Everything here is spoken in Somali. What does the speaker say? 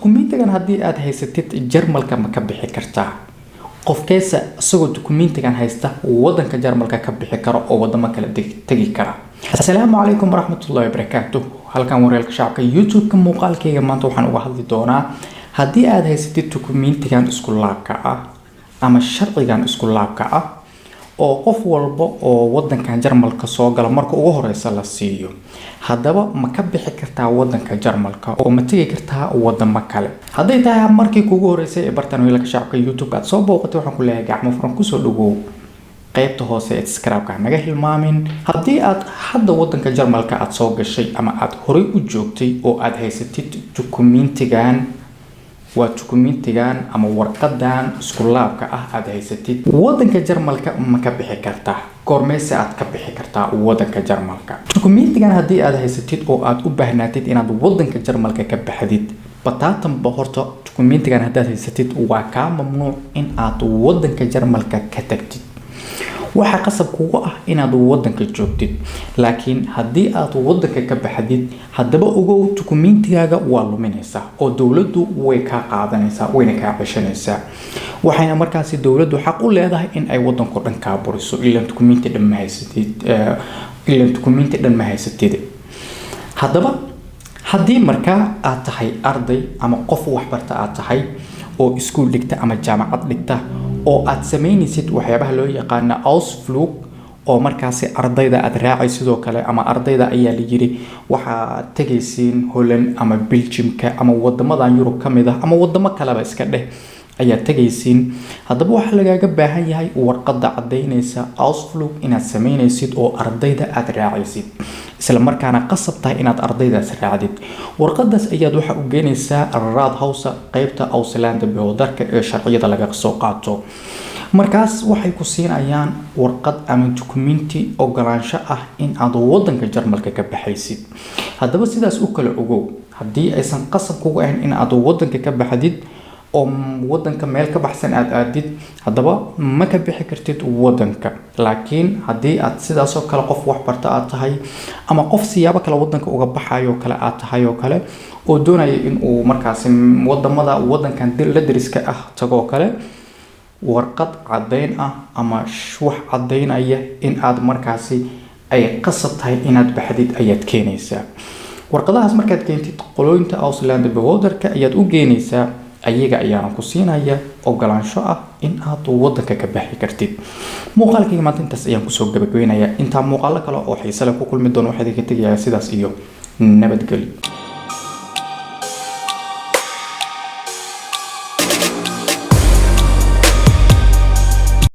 Dukumiintigan haddii aad haysatid, Jarmalka ma ka bixi kartaa? Qofkeesa isagoo dukumiintigan haysta wadanka Jarmalka ka bixi karo oo wadamo kale tegi kara? Asalaamu calaykum waraxmatullahi wabarakaatu. Halkan wareelka shacabka YouTube-ka. Muuqaalkayga maanta waxaan uga hadli doonaa haddii aad haysatid dukumiintigan isku laabka ah ama sharcigan isku laabka ah oo qof walba oo wadankan Jarmalka soo gala marka ugu horeysa la siiyo, haddaba ma ka bixi kartaa wadanka Jarmalka oo ma tegi kartaa wadamo kale? Hadday tahay markii kugu horeysay ee bartan wiilka shacabka YouTube aad soo booqatay, waxaan ku leeyahay gacmo furan kusoo dhawow. Qaybta hoose ee subscribe-ka naga hilmaamin. Haddii aad hadda wadanka Jarmalka aad soo gashay ama aad horey u joogtay oo aad haysatid dukumiintigan, waa dukumiintigan ama warqadan isku laabka ah aad haysatid, wadanka Jarmalka ma ka bixi kartaa? Goormeyse aad ka bixi kartaa wadanka Jarmalka? Dukumiintigan haddii aad haysatid oo aad u baahnaatid inaad wadanka Jarmalka ka baxdid, bataatanba horta dukumiintigan haddaad haysatid waa kaa mamnuuc in aad wadanka Jarmalka ka tagtid. Waxaa qasab kugu ah inaad wadanka joogtid. Laakiin haddii aad wadanka ka baxdid, haddaba ogow, dukumiintigaaga waa luminaysaa oo dowladdu way kaa qaadanaysaa, wayna kaa ceshanaysaa. Waxayna markaasi dowladdu xaq u leedahay in ay wadanko dhan kaa buriso, ilaan dukumiinti dhan ma haysatid, ilaan dukumiinti dhan ma haysatid. Haddaba haddii markaa aad tahay arday ama qof waxbarta aad tahay oo iskuul dhigta ama jaamacad dhigta oo aad samaynaysid waxyaabaha loo yaqaana Ausflug, oo markaasi ardayda aad raacay sidoo kale, ama ardayda ayaa la yiri waxaad tegaysiin Holland ama Belgiumka ama wadamadan Yurub ka mid ah ama wadamo kaleba iska dheh ayaad tegaysiin, haddaba waxaa lagaaga baahan yahay warqadda caddaynaysa Ausflug inaad samaynaysid oo ardayda aad raacaysid, isla markaana qasab tahay inaad ardaydaas raacdid. Warqadaas ayaad waxa u geynaysaa Rathausa, qeybta Ausländerbehörde ee sharciyada laga soo qaato. Markaas waxay ku siinayaan warqad ama dukumiinti ogolaansho ah in aad wadanka Jarmalka ka baxaysid. Haddaba sidaas u kala ogow: haddii aysan qasab kugu ahayn in aad wadanka ka baxdid oo wadanka meel ka baxsan aad aadid, haddaba ma ka bixi kartid wadanka. Laakiin haddii aad sidaasoo kale qof waxbarta aad tahay ama qof siyaabo kale wadanka uga baxayo kale aad tahay oo kale oo doonaya in uu markaasi wadamada wadankan la deriska ah tagoo kale, warqad caddayn ah ama wax caddaynaya in aad markaasi ay qasab tahay inaad baxdid ayaad keenaysaa. Warqadahaas markaad keentid, qolooyinta Ausländerbehörde ayaad u geenaysaa. Ayaga ayaana ku siinaya ogolaansho ah in aad wadanka ka baxi kartid. Muuqaalkayga maanta intaas ayaan kusoo gabagabeynayaa. Intaa muuqaalo kale oo xiise leh ku kulmi doono, waxaa idinka tegayaa sidaas iyo nabadgelyo.